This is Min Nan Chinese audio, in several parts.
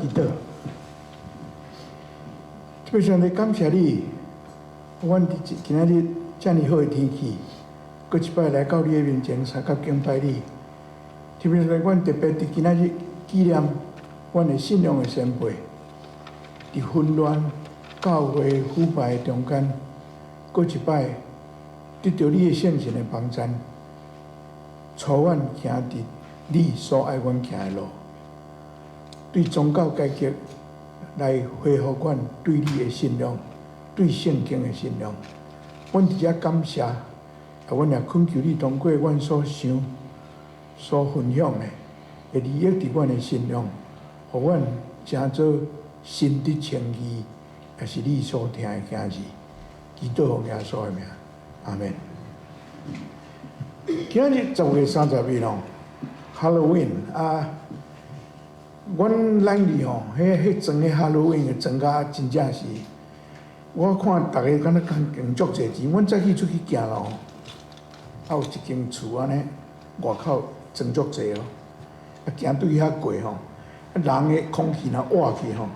祈禱。特別上帝感謝你，阮佇今仔日遮爾好的天氣，閣一擺來到你的面前，相佮敬拜你。特別是阮特別佇今仔日紀念阮的信仰的先輩，佇混亂、教會腐敗的中間，閣一擺得著你的聖神的幫贊，帶阮行佇你所愛阮行的路，對宗教改革來恢復阮對你的信仰，對聖經的信仰。阮佇遮感謝，啊，阮也懇求你通過阮所想、所分享的，會利益佇阮的信仰，予阮成做信得稱義，也是你所疼的囝兒。祈禱奉耶穌的名，阿們。今日10月31吼，Halloween 啊，阮咱裡吼，彼彼裝彼 Halloween 的裝甲真正是，我看逐个敢若講用足濟錢。阮早起出去行路，啊有一間厝按呢，外口裝足濟哦，啊行對遐過吼，啊人的空氣若活去吼，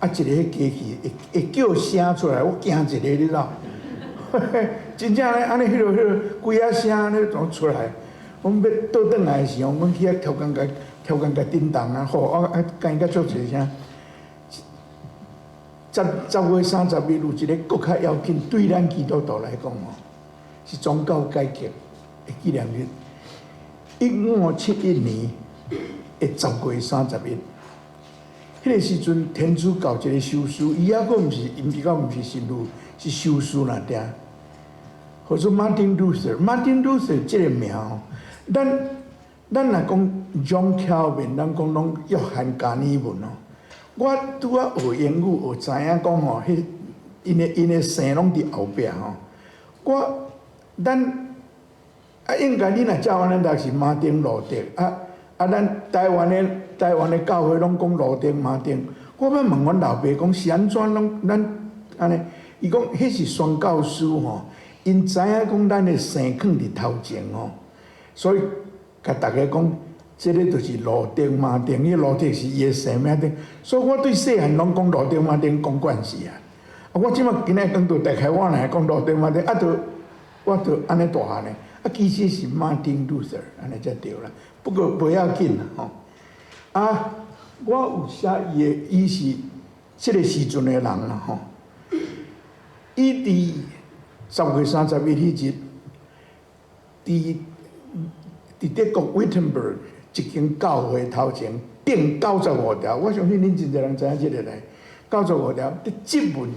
啊一个彼機器會會叫聲出來，我驚一个你知影？真正咧，按呢彼落彼落幾仔聲按呢怎出來？阮欲倒轉來的時候，阮去遐調工共調工共叮當啊，吼啊啊，共伊較足濟聲。10月31有一个閣較要緊，對咱基督徒來講吼，是宗教改革的紀念日。1571年的十月三十一，彼个時陣天主教一个修士，伊猶閣毋是，毋是講毋是神父，是修士爾定。號做 Martin Luther，Martin Luther 這个名吼，咱若講 John Calvin，咱講攏約翰加爾文哦。我拄仔學英語，學知影講吼，彼𪜶的姓攏佇後壁吼。我咱啊，應該你若照按呢讀是馬丁路德啊啊，咱台灣的教會攏講路德馬丁。我欲問阮老爸講是按怎攏咱按呢？伊講彼是宣教師吼，𪜶知影講咱的姓囥佇頭前吼，所以共逐家講，這个就是路德馬丁，彼路德是伊的姓名頂，所以我對細漢攏講路德馬丁講慣勢啊。啊，我這擺今仔講到大概我若講路德馬丁，啊，就我就按呢大漢的，啊，其實是 Martin Luther 按呢才對啦。不過無要緊啦吼。啊，我有寫伊的，伊是這个時陣的人啦吼。伊佇10月31彼日，佇德國 Wittenberg 一間教會頭前釘九十五條，我相信恁真濟人知影這个來。九十五條，佇質問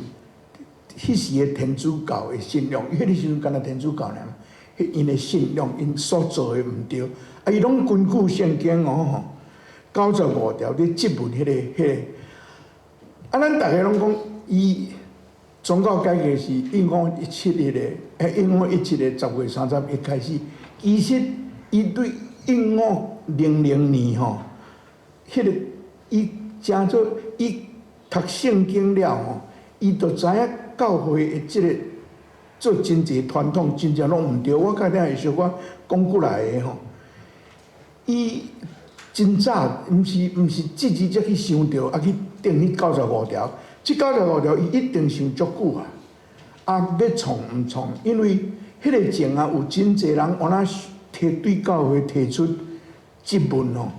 彼時的天主教的信仰，彼个時陣敢若天主教爾，彼𪜶的信仰，𪜶所做的毋對，啊，伊攏根據聖經哦吼，九十五條佇質問彼个，啊，咱逐家攏講伊宗教改革是1517的，1517的十月三十一開始，其實伊對1500年吼，彼个伊誠做伊讀聖經了吼，伊就知影教會的這个做真濟傳統，真正攏毋對。我較頂會小可講過來的吼，伊真早，毋是直接才去想著，啊去訂彼九十五條。這九十五條伊一定想足久啊，啊欲創毋創？因為彼个前啊，有真濟人按怎提對教會提出質問吼，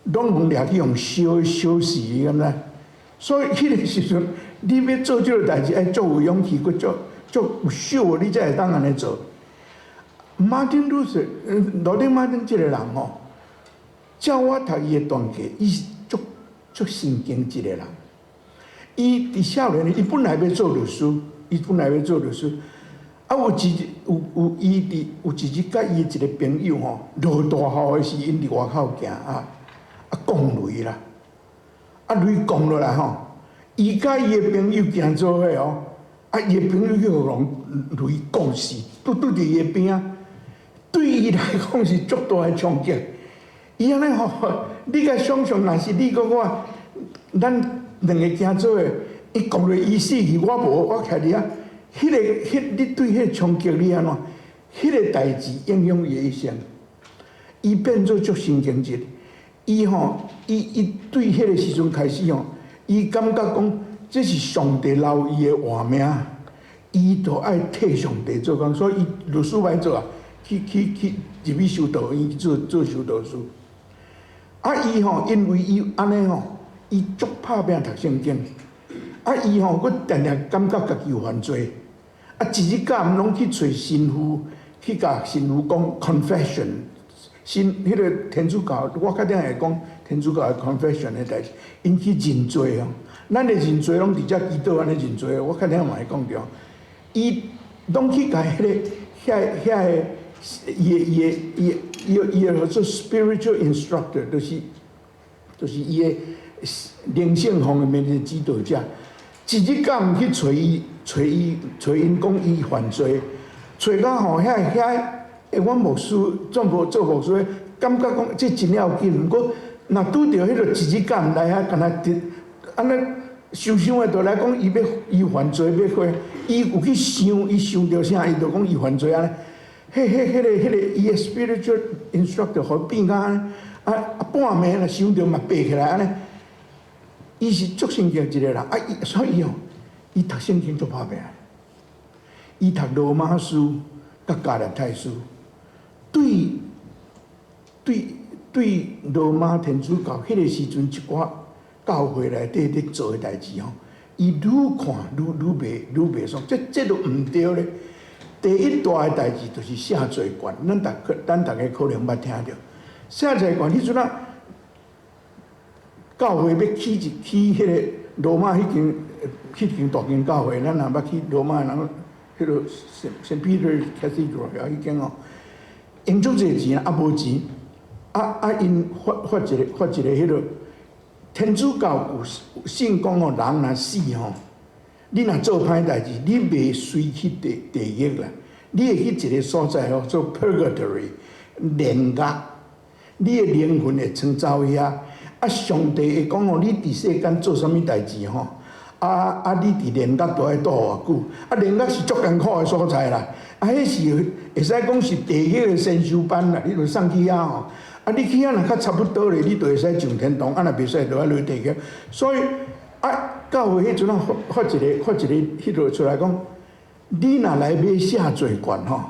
攏予掠去予燒燒死，你敢知？所以彼个時陣，你欲做這个代誌，愛足有勇氣，閣足足有秀，你才會當按呢做。馬丁路德，路德馬丁這个人吼，照我讀伊的傳記，伊是足足神經質的人。伊佇少年，伊本來欲做律師，伊本來欲做律師。啊，有一日，有有伊佇有一日，佮伊的一個朋友吼，落大雨的時，𪜶佇外口行啊，啊降雷啦，啊雷降落來吼，伊佮伊的朋友行做伙哦，啊伊的朋友去予人雷降死，拄佇伊的邊仔，對伊來講是足大的衝擊。伊按呢吼，你共想像，若是你佮我，咱兩个行做伙，伊降落伊死去，我無，我徛佇遐，彼个、彼你對彼个衝擊你按怎？彼个代誌影響伊的一生，伊變做足神經質。伊吼，伊對彼个時陣開始吼，伊感覺講這是上帝留伊的活命，伊就愛替上帝做工，所以伊律師歹做啊，去去去入去修道院做做修道士。啊，伊吼因為伊按呢吼，伊足拍拚讀聖經。啊，伊吼閣定定感覺家己有犯罪。啊，一日到暗攏去揣神父，去共神父講 confession。神彼個天主教，我較定會講天主教的 confession 的代誌，𪜶去認罪哦。咱的認罪攏佇遮祈禱按呢認罪，我較定嘛會講著。伊攏去共彼個遐遐个伊的伊的伊伊伊的做 spiritual instructor，就是伊的靈性方面的指導者，一日到暗去揣伊揣伊揣𪜶講伊犯罪，揣到吼遐遐。欸，阮牧師做牧做牧師的，感覺講這真要緊，毋過若拄著彼個一日到暗來遐，敢若佇按呢想想的，就來講伊欲伊犯罪欲過，伊有去想，伊想著啥，伊就講伊犯罪按呢。彼彼彼個彼個伊的 spiritual instructor 予變甲按呢，啊啊半暝若想著嘛爬起來按呢。伊是足聖潔一個人，啊伊所以哦，伊讀聖經足拍拚，伊讀羅馬書佮加拉太書。對對對，羅馬天主教彼個時陣一寡教會內底咧做的代誌吼，伊愈看愈愈袂愈袂爽，這這都毋對咧。第一大的代誌就是赦罪券，咱逐家可能捌聽著。赦罪券彼陣啊，教會欲起一起彼個羅馬彼間大間教會，咱若捌去羅馬的人，彼個 Saint Peter Cathedral 彼間吼。用足濟錢啊，無錢，啊啊！𪜶發發一个發一个彼個天主教有信講吼，人若死吼，你若做歹代誌，你袂隨去地地獄啦，你會去一個所在吼，做 purgatory 煉獄，你的靈魂會藏走遐。啊，上帝會講吼，你佇世間做啥物代誌吼？啊啊！你佇煉獄都愛蹛偌久？啊，煉獄是足艱苦的所在啦。啊，彼是會使講是地獄的先修班啦，你著送去遐吼。啊，你去遐若較差不多咧，你就會使上天堂；啊，若袂使，就愛落地獄。所以啊，教會彼陣啊發發一个發一個彼落出來講，你若來買赦罪券吼，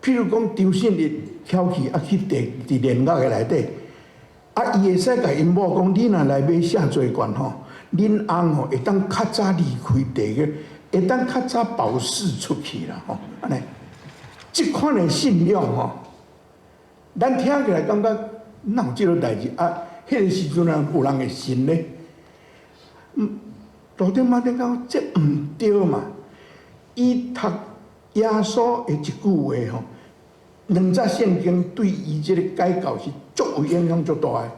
譬如講張信義翹去啊去地佇煉獄的內底，啊，伊會使共𪜶某講，你若來買赦罪券吼，恁翁吼會當較早離開地獄，會當較早保釋出去啦吼，按呢，這款的信仰吼，咱聽起來感覺哪有這個代誌啊？彼個時陣啊，有人會信咧？嗯，路德馬丁講這毋對嘛？伊讀耶穌的一句話吼，兩節聖經對伊這個改教是足有影響足大的，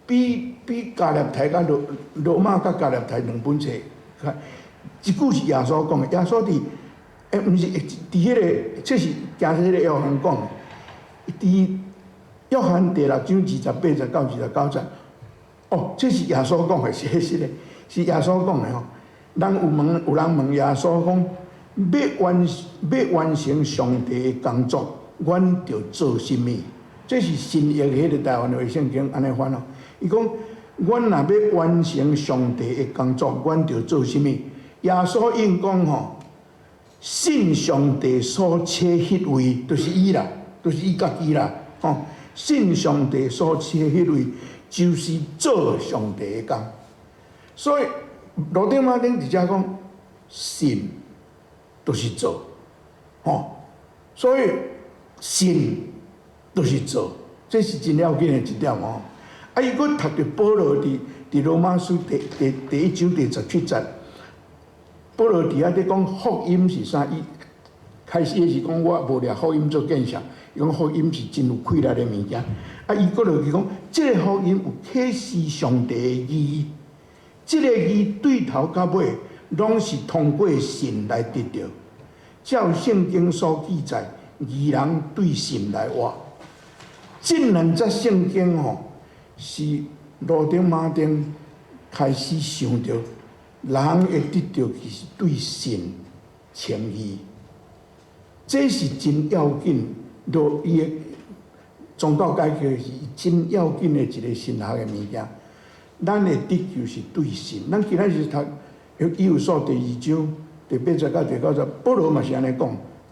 比比加拉太佮羅羅馬佮加拉太兩本冊，一句是耶穌講的，耶穌佇欸，毋是佇彼個，這是行彼個約翰講的，佇約翰第六章28節到29節，哦，這是耶穌講的，是是的，是耶穌講的吼。人有問，有人問耶穌講，欲完成上帝的工作，阮著做啥物？這是新約彼個台灣話聖經按呢翻哦。伊講，阮若欲完成上帝的工作，阮著做啥物？耶穌應講吼，信上帝所差彼位，就是伊啦，就是伊家己啦，吼。信上帝所差彼位，就是做上帝的工。所以路德馬丁佇遮講，信就是做，吼。所以信就是做，這是真要緊的一點哦。啊，伊閣讀著保羅佇佇羅馬書第第第一章第17節，保羅佇遐咧講福音是啥？伊開始是講我無掠福音做見證，伊講福音是真有氣力的物件。啊，伊閣落去講，這个福音有啟示上帝的義，這个義對頭到尾攏是通過信來得著。照聖經所記載，義人對信來活。這兩節聖經吼，是路德馬丁開始想著，人會得著其實對信稱義，這是真要緊。路伊的宗教改革是真要緊的一個神學的物件。咱的得救是對信。咱今仔日讀以弗所第二章第八節到第九節，保羅嘛是按呢講，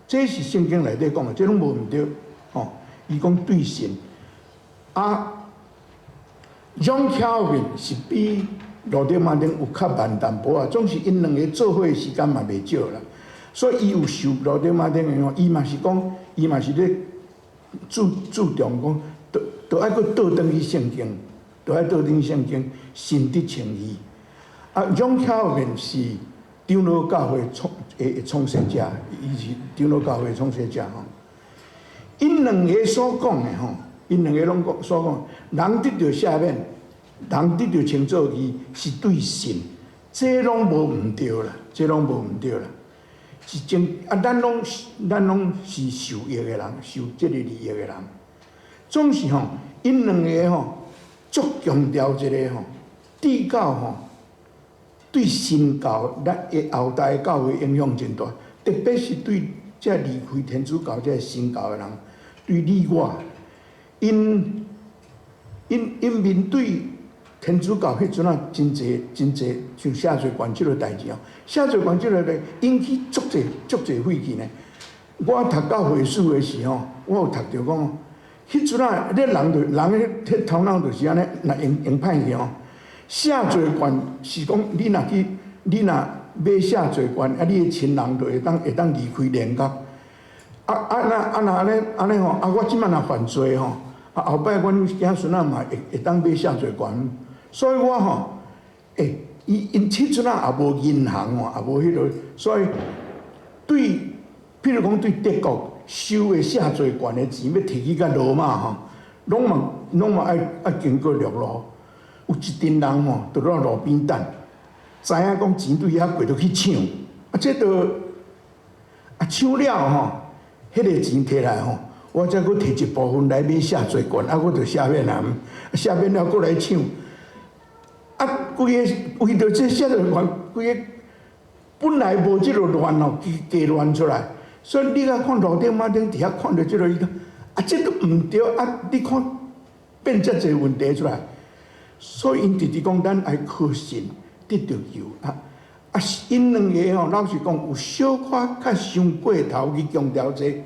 這是聖經內底講的，這攏無毋對。吼，伊講對信。啊，John Calvin 是比路德馬丁有較慢淡薄仔，總是𪜶兩个做伙的時間嘛袂少啦。所以伊有受路德馬丁影響，伊嘛是講，伊嘛是咧注重講，都愛閣倒轉去聖經，都愛倒轉去聖經，信得稱義。啊，John Calvin 是長老教會創始者，伊是長老教會創始者吼。𪜶兩个所講的吼，𪜶兩个攏講所講，人得著赦免，人得著稱做義，是對信，這攏無毋對啦，這攏無毋對啦。是真啊，咱攏是受益的人，受這个利益的人。總是吼，𪜶兩个吼，足強調一个吼，至教吼，對新教咱的後代教會影響真大，特別是對這離開天主教這新教的人，對你我，𪜶面對天主教彼陣仔真濟真濟像赦罪券這个代誌哦，赦罪券這个咧引起足濟足濟火氣呢。我讀教會史的時吼，我有讀著講，彼陣仔咧人就人彼頭腦就是按呢，若用用歹去吼。赦罪券是講你若去，你若買赦罪券，啊，你的親人就會當離開煉獄。啊啊若啊若按呢按呢吼，啊我這擺若犯罪吼，啊後擺阮子孫仔嘛會當買赦罪券。所以我吼，欸，伊𪜶彼陣仔也無銀行吼，也無彼落，所以對，譬如講對德國收的赦罪券的錢，欲提去共羅馬吼，攏嘛愛經過陸路。有一陣人吼，就佇路邊等，知影講錢對遐過，就去搶。啊，這就啊搶了吼，彼个錢提來吼，我才閣提一部分來買赦罪券，啊，我就赦免啊，赦免了閣來搶。啊，規个為著這赦罪券，規个本來無這个亂哦，加亂出來。所以你若看路頂馬頂佇遐看著這个，伊講啊，這都毋對啊！你看變遮濟問題出來，所以𪜶直直講，咱愛靠信得著救啊！啊，𪜶兩个吼，老實講有小可較傷過頭去強調這個，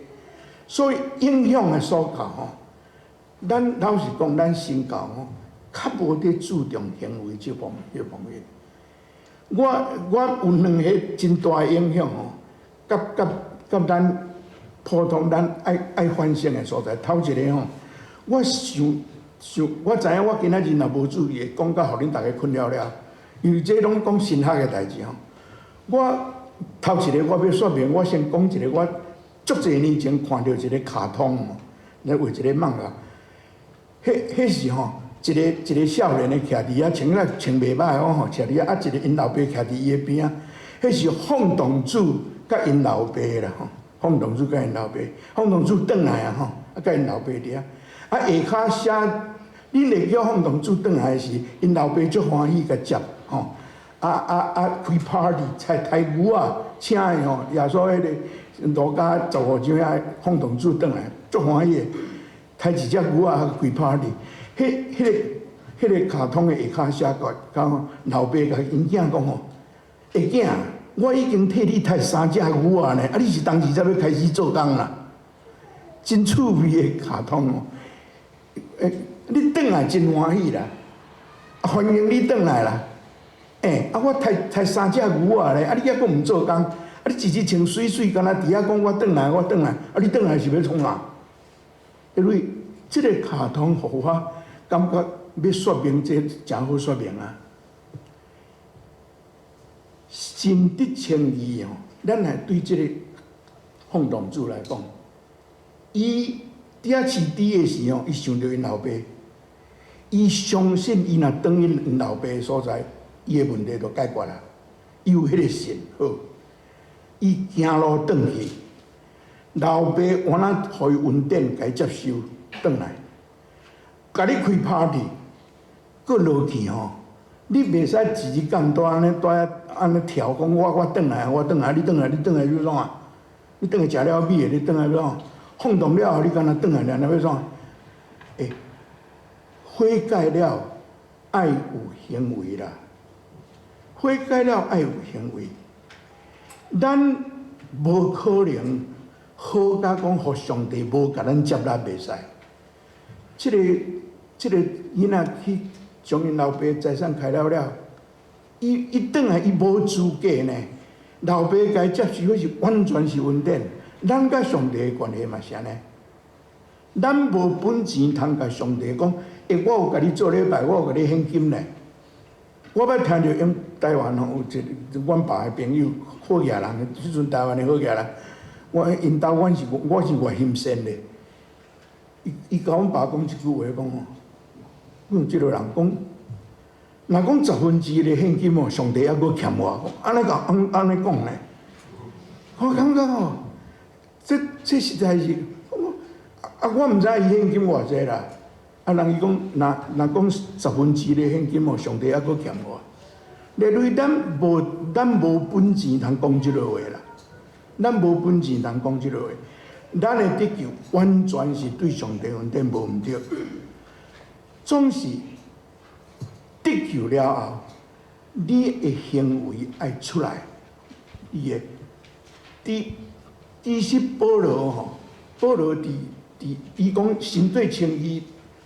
所以影響的所到吼，咱老實講，咱新教吼，較無佇注重行為這方面。我有兩个真大的影響吼，佮咱普通咱愛反省的所在。頭一个吼，我想想，我知影我今仔日若無注意，會講甲予恁逐家睏了了，因為這攏講神學的代誌吼。我頭一个我欲說明，我先講一个我足濟年前看著一个卡通吼，來畫一个漫畫。彼是吼，一个一个少年的徛佇遐，穿了穿袂䆀哦吼，徛佇遐啊，一个𪜶老爸徛佇伊的邊仔，彼是風洞主佮𪜶老爸啦吼，風洞主佮𪜶老爸，風洞主轉來啊吼，啊佮𪜶老爸佇遐，啊下跤寫，恁會叫風洞主轉來時，𪜶老爸足歡喜共接吼，啊啊啊開 party，刣牛仔，請伊吼，耶穌彼个路加15章遐風洞主轉來，足歡喜的，刣一隻牛仔開 party。彼个卡通的下跤寫過，講老爸共𪜶囝講吼，欸囝，我已經替你刣三隻牛仔呢，啊你是當時才欲開始做工啦？真趣味的卡通哦，欸，你轉來真歡喜啦，歡迎你轉來啦。欸，啊我刣三隻牛仔咧，啊你猶閣毋做工，啊你一日穿媠媠，敢若佇遐講我轉來，我轉來，啊你轉來是欲創啥？因為這个卡通予我感覺欲說明這誠好說明啊。信得稱義哦，咱來對這个風洞主來講，伊佇遐飼豬的時候，伊想著𪜶老爸，伊相信伊若轉去𪜶老爸的所在，伊的問題就解決啦。伊有彼个信好，伊行路轉去，老爸原來予伊恩典，共伊接受轉來，共你開 party，閣落去吼，你袂使一日干蹛按呢蹛遐按呢跳，講我轉來，我轉來，你轉來，你轉來欲創啥？你轉來食了米的，你轉來欲創？放蕩了後，你敢若轉來爾，欲創？欸，悔改了，愛有行為啦。悔改了愛有行為，咱無可能好甲講，予上帝無共咱接納袂使。這個囡仔去將𪜶老爸財產開了了，伊轉來伊無資格呢。老爸共伊接受，彼是完全是恩典。咱佮上帝的關係嘛是按呢。咱無本錢通共上帝講，欸，我有共你做禮拜，我有共你獻金呢。我捌聽著𪜶台灣吼有一個阮爸的朋友好額人，彼陣台灣的好額人，我𪜶兜阮是越欣善的。伊共阮爸講一句話，講吼，阮這个人講，若講1/10的獻金哦，上帝猶閣欠我，按呢講按呢講呢，我感覺吼，這實在是，啊，我毋知伊獻金偌濟啦。啊，人伊講，若講1/10的獻金哦，上帝猶閣欠我。例如咱無本錢通講這个話啦，咱無本錢通講這個話。咱的得救完全是對上帝恩典無毋對，總是得救了後，你的行為愛出來，你的其實保羅吼，保羅佇伊講神對稱義，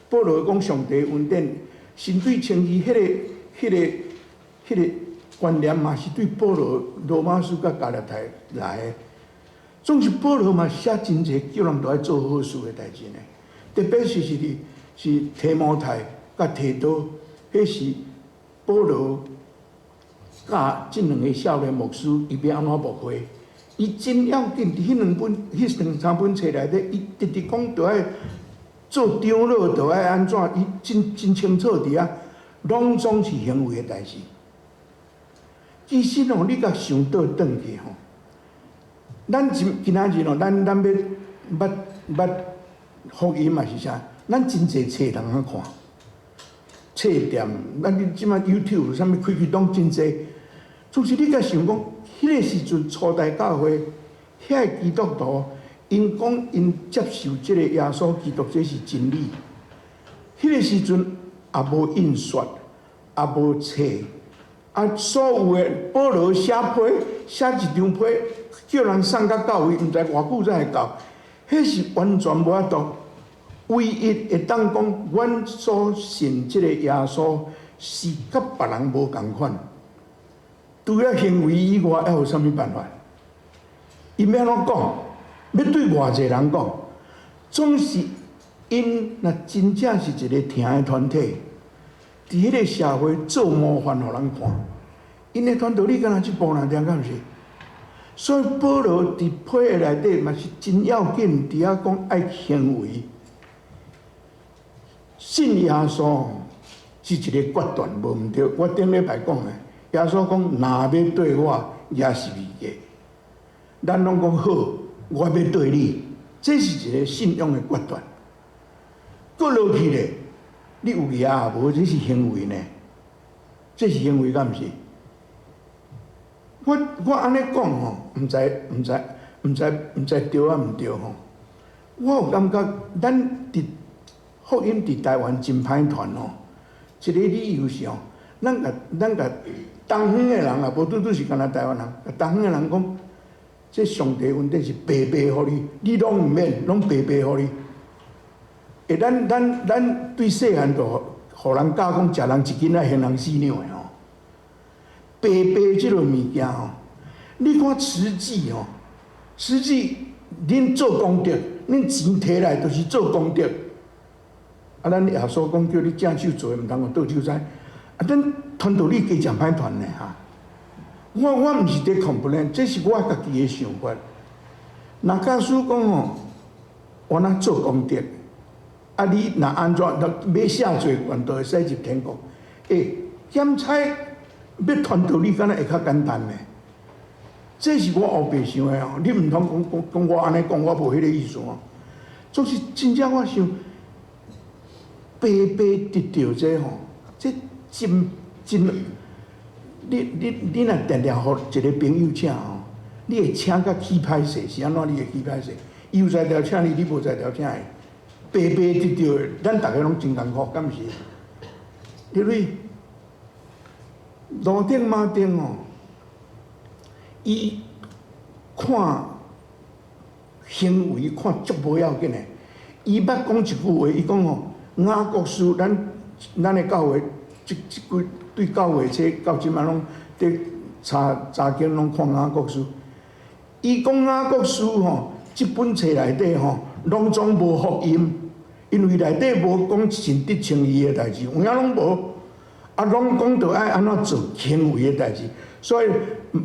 保羅講上帝恩典，神對稱義，彼個觀念嘛是對保羅羅馬書佮加拉太來的。總是保羅嘛寫真濟叫人都愛做好事的代誌呢，特別是提摩太佮提多，彼是保羅佮這兩个少年牧師，伊欲按怎牧會？伊真要緊，佇彼兩本、彼兩三本冊內底，伊直直講著愛做長老，著愛按怎，伊真清楚佇遐，攏總是行為的代誌。其實哦，你共想倒轉去吼，咱今仔日哦，咱欲捌福音嘛是啥？咱真濟冊通通看，冊店，咱你這馬 YouTube 啥物開開攏真濟。總是你共想講，彼个時陣初代教會，遐个基督徒，𪜶講𪜶接受這个耶穌基督，這是真理。彼个時陣也無印刷，也無冊，啊，所有的保羅寫批，寫一張批，叫人送到教會，毋知偌久才會到，彼是完全無法度。唯一會當講，阮所信這个耶穌是佮別人無仝款。除了行為以外，還有啥物辦法？伊欲按怎講？欲對偌濟人講？總是𪜶若真正是一個疼的團體，佇彼个社會做模範予人看，𪜶的傳道理敢若這步爾敢毋是？所以保羅佇批的內底嘛是真要緊，佇遐講愛行為。信耶穌是一個決斷，無毋對。我頂禮拜講的，耶穌講若欲綴我，也是未過。咱攏講好，我欲綴你，這是一個信仰的決斷。過落去咧，你有額無？這是行為呢？這是行為敢毋是？我按呢講吼，毋知對啊毋對吼。我有感覺，咱佇福音佇台灣真歹傳吼，一個理由是吼，咱共東方的人啊，無拄拄是干焦台灣人，東方的人講，這上帝恩典是白白予你，你攏毋免，攏白白予你。欸，咱對細漢就予人教講，食人一斤愛還人四兩的吼。白白這个物件吼，你看慈濟吼，慈濟恁做功德，恁錢提來就是做功德。啊，咱耶穌講叫你正手做的，毋通予倒手知。啊，咱傳道理加誠歹傳呢哈。我毋是佇 complain，這是我家己的想法。若假使講吼，我若做功德，啊，你若按怎，欲寫罪願就會使入天國。欸，檢採欲傳道理，敢若會較簡單呢？這是我烏白想的哦。你毋通講講講我按呢講，我無彼個意思哦。總是真正我想，白白得著這吼，這真真，你若定定予一个朋友請吼，你會請甲氣歹勢，是按怎？你會氣歹勢？伊有才調請你，你無才調請伊，白白得著的，咱逐个攏真艱苦，敢毋是？因為路德馬丁哦，伊看行為看足無要緊的，伊捌講一句話，伊講吼，雅各書，咱的教會，這幾對教會冊到這擺攏佇查查經攏看雅各書。伊講雅各書吼，這本冊內底吼，攏總無福音，因為內底無講信得稱義的代誌，有影攏無，啊，攏講著愛按怎做行為的代誌。所以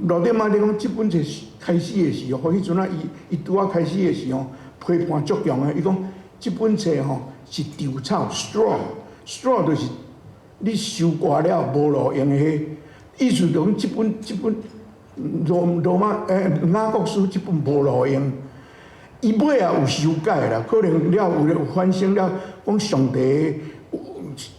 路德馬丁講，這本冊開始的時候，彼陣啊，伊拄仔開始的時候，批判足強的。伊講這本冊吼是稻草（straw），straw 就是你收割了無路用的彼，意思就講這本羅羅馬雅各書這本無路用。伊尾仔有修改啦，可能了有反省了，講上帝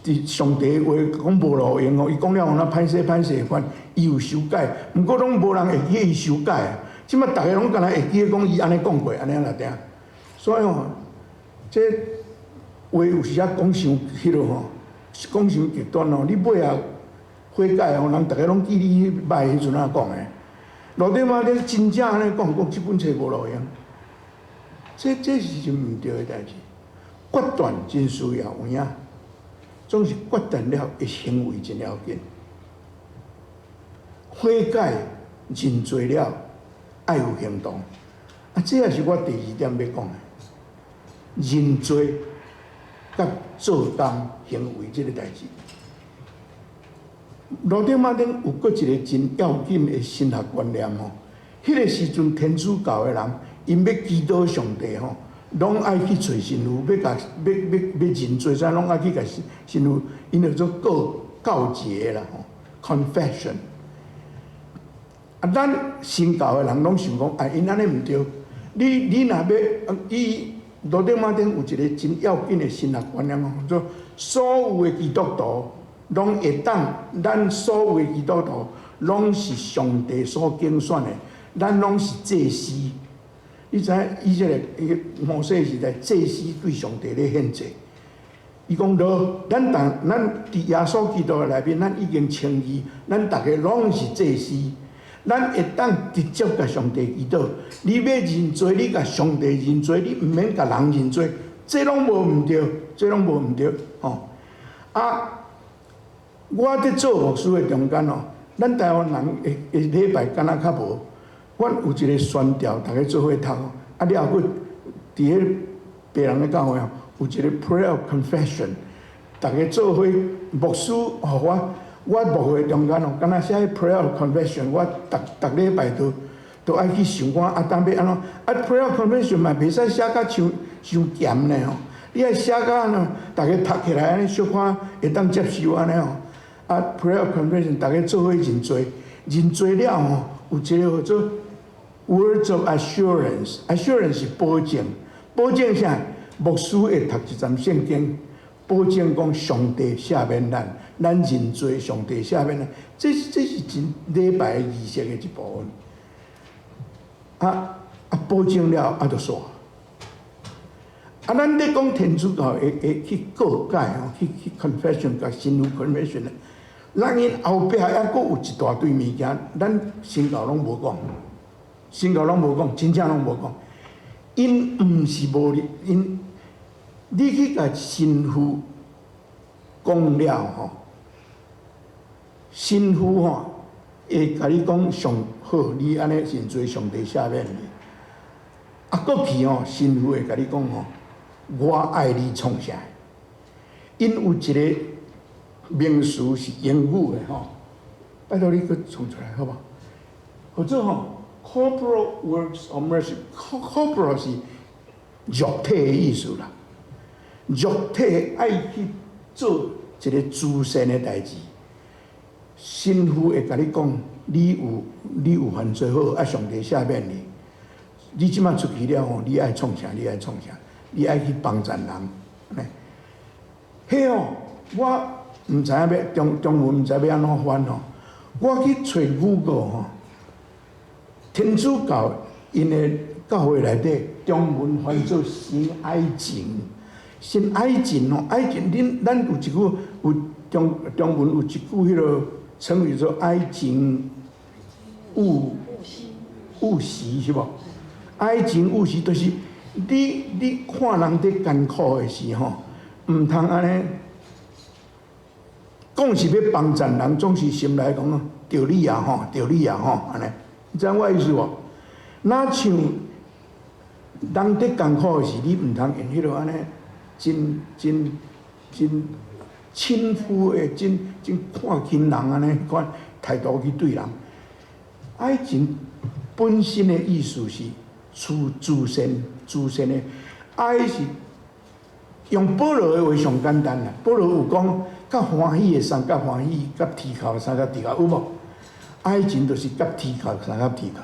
佇上帝話講無路用哦，伊講了予咱歹勢歹勢款，伊有修改，毋過攏無人會記伊修改。這擺逐家攏敢若會記講伊按呢講過，按呢來聽。所以吼，這話有時仔講傷彼落吼，講傷極端哦。你尾仔悔改哦，人逐家攏記你䆀彼陣仔講的。路德馬丁真正按呢講，講這本冊無路用。這是真毋對的代誌。決斷真需要有影，總是決斷了，的行為真要緊。悔改認罪了，愛有行動。啊，這也是我第二點欲講的。認罪佮做工行為這个代誌。路德馬丁有閣一个真要緊的神學觀念吼，彼个時陣天主教的人，𪜶欲祈禱上帝吼，攏愛去揣神父，欲共欲欲欲認罪，啥攏愛去共神父，𪜶叫做告告解啦吼，confession。啊，咱新教的人攏想講，啊，𪜶按呢毋對。你若欲，伊路德馬丁有一个真要緊的神學觀念吼，做所有的基督徒攏會當，咱所有的基督徒攏是上帝所揀選的，咱攏是祭司。你知影以色列伊個摩西時代，祭司對上帝咧獻祭。伊講落，咱當咱佇耶穌基督的內面，咱已經稱義，咱逐家攏是祭司，咱會當直接共上帝祈禱。你欲認罪，你共上帝認罪，你毋免共人認罪，這攏無毋對，這攏無毋對，吼。啊，我佇做牧師的中間哦，咱台灣人的的禮拜敢若較無。阮有一个宣調，逐家做伙讀，啊了後，閣佇彼別人的教會哦，有一个 prayer of confession，逐家做伙牧師予我，我牧會中間哦，敢若寫 prayer of confession，我逐逐禮拜都愛去想看，啊，當欲按怎？啊，prayer of confession 嘛袂使寫甲傷傷鹹呢吼，你愛寫甲按怎，逐家讀起來按呢小可會當接受按呢吼。啊，prayer of confession，逐家做伙認罪，認罪了吼，有一个叫做 words of assurance，assurance 是保證，保證啥？牧師會讀一節聖經，保證講上帝赦免咱，咱認罪，上帝赦免咱，這是真禮拜儀式的一部分。啊啊，保證了啊，就煞。啊，咱咧講天主教會去告解吼，去 confession，共神父 confession 咧，咱𪜶後壁猶閣有一大堆物件，咱新教攏無講，新教攏無講，真正攏無講。𪜶毋是無𪜶，你去共神父講了吼，神父吼會共你講上好，你按呢認罪，上帝赦免你。啊，閣去吼，神父會共你講吼，我愛你創啥？𪜶有一个名詞是英語的吼，拜託你閣創出來好無？或者吼，corporal works of mercy，corporal 是肉體的意思啦，肉體愛去做一个慈善的代誌，神父會共你講，你有犯罪好，啊上帝赦免你。你這擺出去了吼，你愛創啥？你愛創啥？你愛去幫贊人，彼吼，我毋知影欲中文毋知欲按怎翻吼。我去揣 Google 吼，天主教𪜶的教會內底中文翻做神愛情，先愛情吼，愛情，恁咱有一句有中中文有一句彼個成語做愛情勿勿視是無？愛情勿視就是你看人佇艱苦的時吼，毋通按呢講是欲幫贊人，總是心內講著你啊吼，著你啊吼，按呢，你知影我意思無？若像人佇艱苦的時，你毋通用彼個按呢，真真真輕浮的、真真看輕人按呢款態度去對人。愛情本身的意思是慈慈善、慈善的愛是用保羅的話上簡單啦。保羅有講，佮歡喜的相佮歡喜，佮啼哭相佮啼哭，有無？愛情就是佮啼哭相佮啼哭。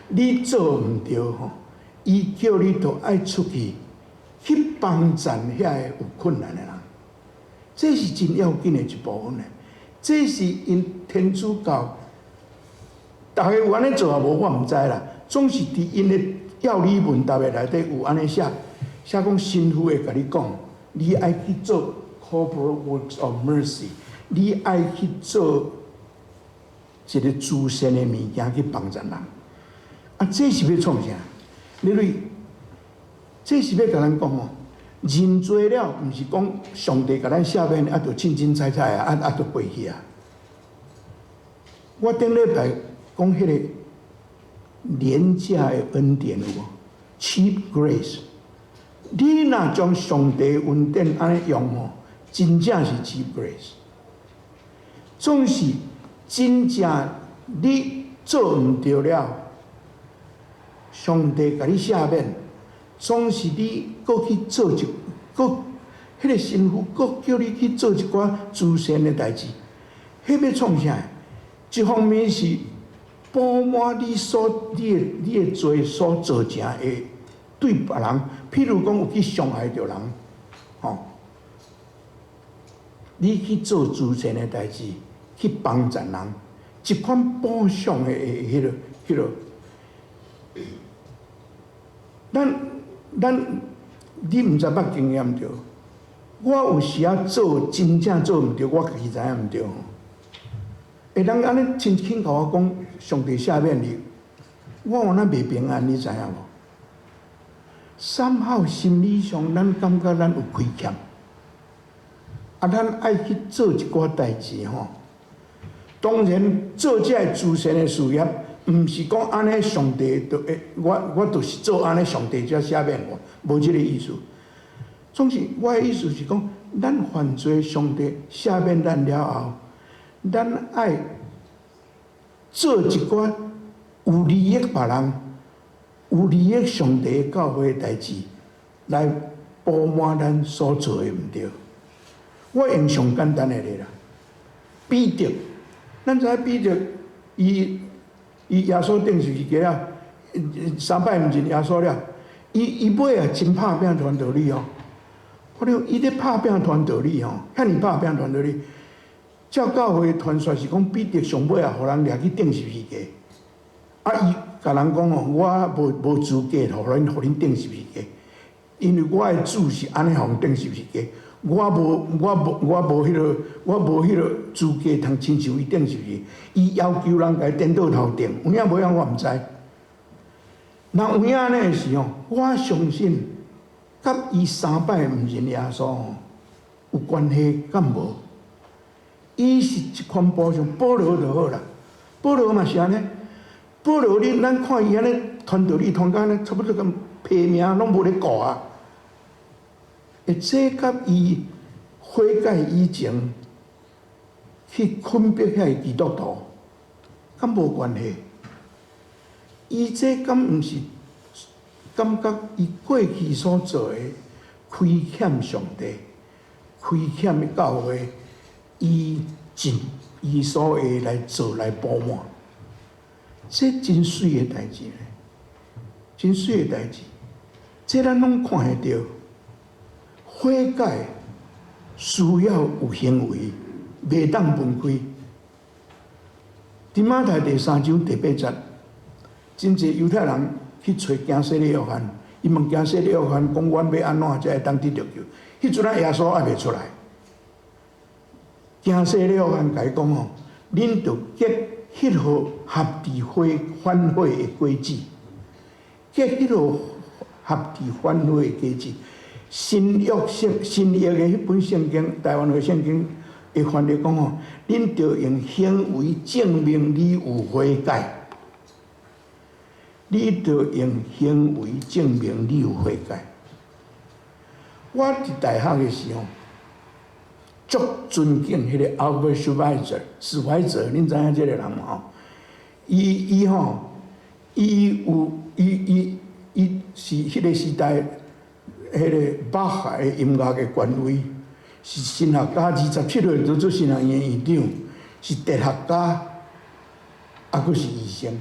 你做毋著吼，伊叫你著愛出去去幫贊遐个有困難的人，這是真要緊的一部分呢。這是𪜶天主教，逐家有按呢做抑無，我毋知啦。總是佇𪜶的要理問答的內底有按呢寫，寫講神父會共你講，你愛去做 corporal works of mercy，你愛去做一個慈善的物件去幫助人。啊，這是欲創啥？你類，這是欲共咱講哦，認罪了，毋是講上帝共咱赦免，啊，就凊凊彩彩啊，啊，就過去啊。我頂禮拜講彼個廉價的恩典有無？Cheap grace。你若將上帝恩典按呢用吼，真正是 cheap grace。總是真正你做毋著了，上帝共你赦免，總是你閣去做一，閣彼個神父閣叫你去做一寡慈善的代誌，彼欲創啥？一方面是補滿你所你的你的罪所造成的對別人，譬如講有去傷害著人，吼，你去做慈善的代誌，去幫助人，一款補償的彼個。咱咱你毋知捌經驗著，我有時仔做真正做毋著，我家己知影毋著。會當按呢親輕共我講，上帝赦免你，我有哪袂平安，你知影無？三號心理上，咱感覺咱有虧欠，啊，咱愛去做一寡代誌吼。當然，做這个慈善的事業，毋是講按呢上帝就會，我就是做按呢上帝才赦免我，無這个意思。總是我的意思是講，咱犯罪，上帝赦免咱了後，咱愛做一寡有利益別人、有利益上帝教會的代誌，來補滿咱所做的毋著。我用上簡單的例啦，彼得，咱知影彼得，伊伊耶穌釘十字架了，三擺毋認耶穌了，伊伊尾啊真拍拚傳道理哦。我講伊咧拍拚傳道理吼，遐爾拍拚傳道理。照教會傳說是講彼得上尾啊，予人掠去釘十字架。啊，伊共人講哦，我無無資格予恁釘十字架，因為我的主是按呢予人釘十字架，我無彼個資格通親像伊釘十字架。伊要求人共伊顛倒頭釘，有影無影我毋知。若有影按呢的時吼，我相信佮伊三擺毋認耶穌吼有關係敢無？伊是一款補償，保羅就好啦。保羅嘛是按呢，保羅你咱看伊按呢傳道理傳甲按呢，差不多咁批命攏無咧顧啊。會這佮伊悔改以前去困迫遐个基督徒，敢無關係？伊這敢毋是感覺伊過去所做的虧欠上帝、虧欠教會？伊盡伊所會來做來補滿，這真媠的代誌咧，真媠的代誌。這咱攏看會著，悔改需要有行為，袂當分開。佇馬太第三章第八節，真濟猶太人去揣驚洗禮約翰，伊問驚洗禮約翰講，阮欲按怎才會當得著救？彼陣仔耶穌猶未出來，驚洗禮約翰共伊講吼，恁著結彼號合治悔反悔的果子，結彼號合治反悔的果子。新約聖新約的彼本聖經，台灣的聖經會翻譯講吼，恁著用行為證明你有悔改。你著用行為證明你有悔改。我佇大學的時候，足尊敬彼個 Albert Schweitzer，史懷澤，恁知影這個人無吼？伊伊吼，伊有伊伊伊是彼個時代，彼個巴哈的音樂的權威，是神學家，27歲就做神學院院長，是哲學家，啊，閣是醫生。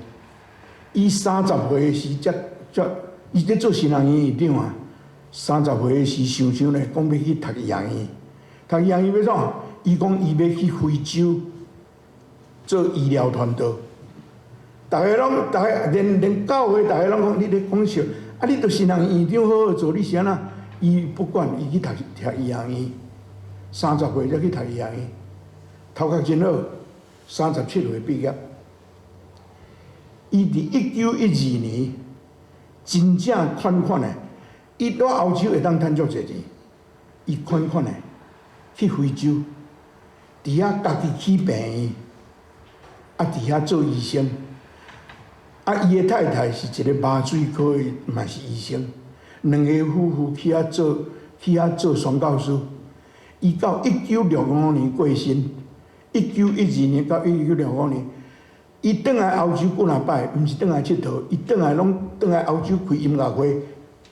伊三十歲時，才才伊咧做神學院院長啊。三十歲時想想咧，講欲去讀醫學院，讀醫學院欲創？伊講伊欲去非洲做醫療傳道。逐家攏，逐家連連教會，逐家攏講你咧講笑，啊！你著神學院院長好好做，你是按怎？伊不管，伊去讀讀醫學院。三十歲才去讀醫學院，頭殼真好。37歲畢業。伊佇1912年真正款款的，伊佇歐洲會當趁足濟錢，伊款款的去非洲，佇遐家己起病院，啊，佇遐做醫生。啊，伊的太太是一個麻醉科的，嘛是醫生。兩个夫婦去遐做，去遐做宣教師。伊到1965年過身，1912年到1965年。伊轉來歐洲幾若擺，毋是轉來𨑨迌，伊轉來攏轉來歐洲開音樂會，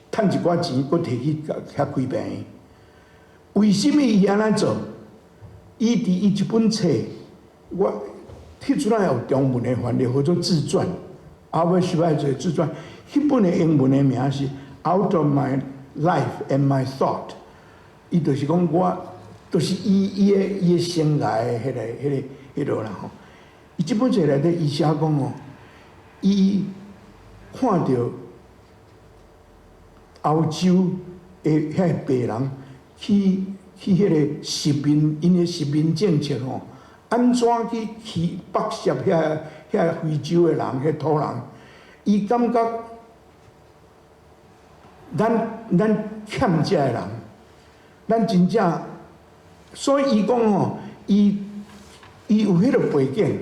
趁一寡錢，閣提去遐開病院。為啥物伊按呢做？伊佇伊一本冊，我彼陣仔有中文的翻譯，號做自傳，Albert Schweitzer 自傳。彼本的英文的名是《Out of My Life and My Thought》，伊就是講我，就是伊伊的伊的生涯的彼個彼個彼落啦吼。伊這本冊內底，伊寫講哦，伊看著歐洲的遐个白人去去彼个殖民，𪜶的殖民政策吼，按怎去去剝削遐遐非洲的人，彼土人，伊感覺咱咱欠這个人，咱真正，所以伊講吼，伊伊有彼个背景。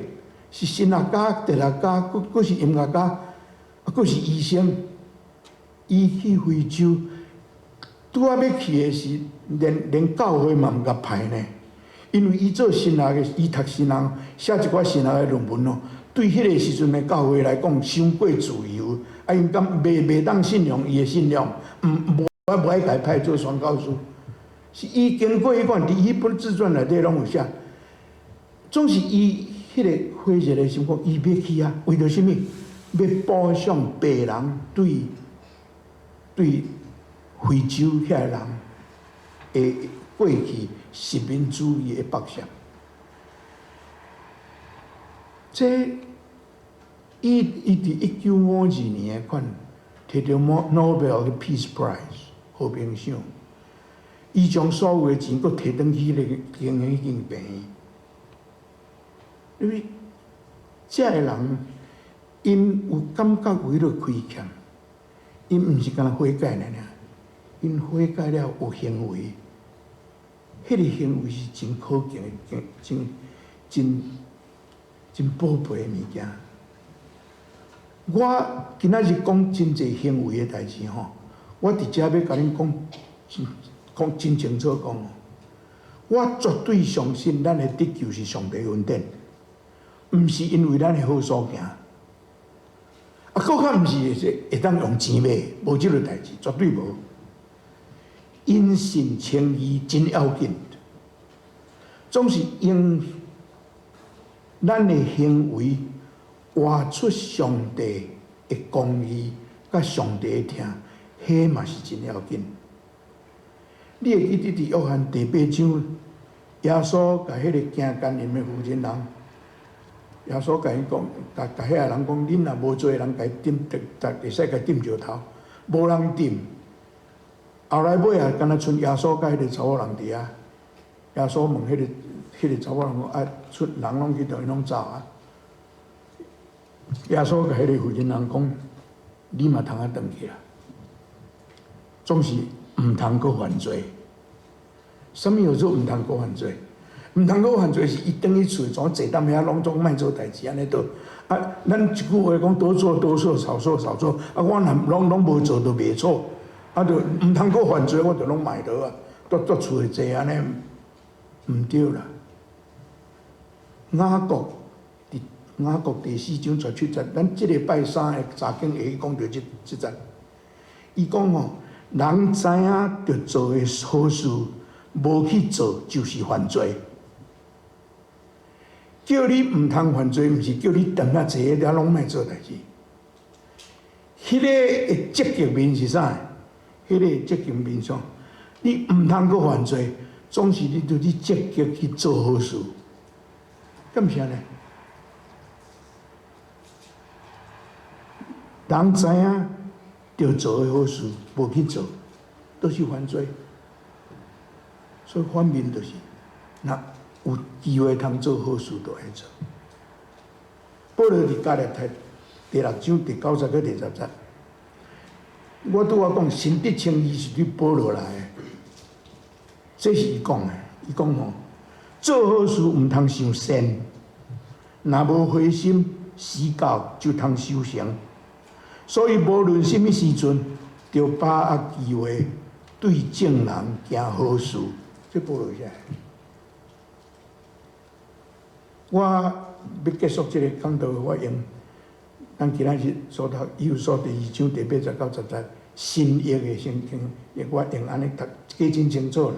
是神學家、哲學家，閣閣是音樂家，啊，閣是醫生。伊去非洲，拄仔欲去的時，連連教會嘛毋共派呢。因為伊做神學的，伊讀神學，寫一寡神學的論文哦。對彼个時陣的教會來講，傷過自由，啊，𪜶感袂袂當信仰伊的信仰，毋無無愛共伊派做宣教師。是伊經過彼款，佇彼本自傳內底攏有寫，總是伊。彼个火熱的心講，伊欲去啊，為著啥物？欲補償白人對對非洲遐个人的過去殖民主義的剝削。這伊伊佇1952年的款摕著 Nobel Peace Prize 和平賞，伊將所有的錢閣提轉去彼个經營彼間病院。因為這个人，𪜶有感覺有彼个虧欠，𪜶毋是干焦悔改爾爾，𪜶悔改了有行為，彼个行為是真可敬的、真真真寶貝的物件。我今仔日講真濟行為的代誌吼，我佇遮欲共恁講，講真清楚講，我絕對相信咱的得救是上帝恩典。毋是因為咱的好所行，啊，閣較毋是會當用錢買，無這个代誌，絕對無。因信稱義真要緊，總是用咱的行為活出上帝的公義，佮上帝的疼，彼嘛是真要緊。你會記得佇約翰第八章，耶穌共彼个行姦淫的婦人人。耶穌共伊講，共共遐个人講，恁若無罪的人，共伊擲，會使共伊擲石頭。無人掂。後來尾啊，敢若賰耶穌佮彼个查某人佇遐，耶穌問彼个查某人講啊，出人攏去佗，伊攏走啊。耶穌共彼个婦人人講，你嘛通啊轉去啦，總是毋通閣犯罪。啥物叫做毋通閣犯罪？毋通閣犯罪是伊轉去厝，怎坐踮遐攏總莫做代誌按呢倒。啊，咱一句話講多做多錯，少做少錯。啊，我若攏攏無做就袂錯。啊，就毋通閣犯罪，我就攏莫落啊，蹛蹛厝內坐按呢，毋對啦。雅各佇雅各第四章十七節，咱這个拜三的查經會講著這這節。伊講吼，人知影著做的好事，無去做就是犯罪。叫你毋通犯罪，毋是叫你踮遐坐遐攏莫做代誌。彼个的積極面是啥？彼个積極面上，你毋通閣犯罪，總是你著去積極去做好事，敢毋是按呢？人知影著做的好事，無去做，都是犯罪。所以反面就是，若有機會通做好事，就愛做。保羅佇加拉太第六章第九節閣第十節，我拄仔講神得稱義是對保羅來的，這是伊講的。伊講吼，做好事毋通傷善，若無灰心，時到就通收成。所以無論啥物時陣，著把握機會對眾人行好事。這保羅寫的。我欲結束這个講道，我用咱今仔日所讀以弗所第二章第八節到十節新約的聖經，我用按呢讀，記真清楚啦。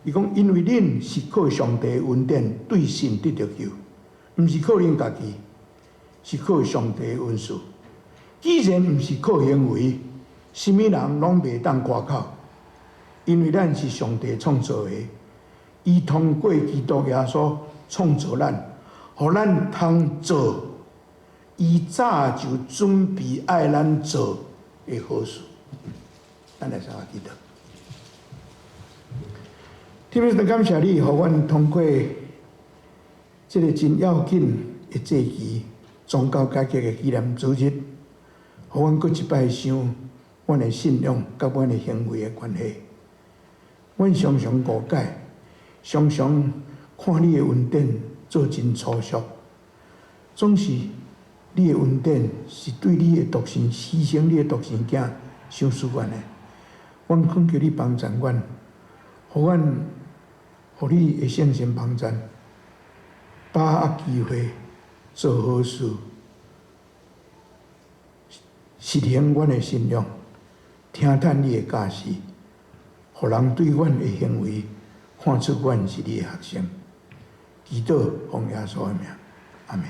伊講，因為恁是靠上帝恩典對信得著救，毋是靠恁家己，是靠上帝恩賜。既然毋是靠行為，啥物人攏袂當誇口，因為咱是上帝創造的，伊通過基督耶穌創造咱，予咱通做伊早就準備愛咱做的好事。咱來三下祈禱。天父，感謝你，予阮通過這个真要緊的節期，宗教改革的紀念主日，予阮閣一擺想阮的信仰佮阮的行為的關係。阮常常誤解，常常看你的恩典做真粗俗，總是你的恩典是對你的獨生犧牲，你的獨生囝傷疏遠的。阮懇求你幫助阮，予阮，予你的聖神幫助，把握機會做好事，實行阮的信仰，聽趁你的教示，予人對阮的行為看出阮是你的學生。祈禱奉耶穌的名，阿們。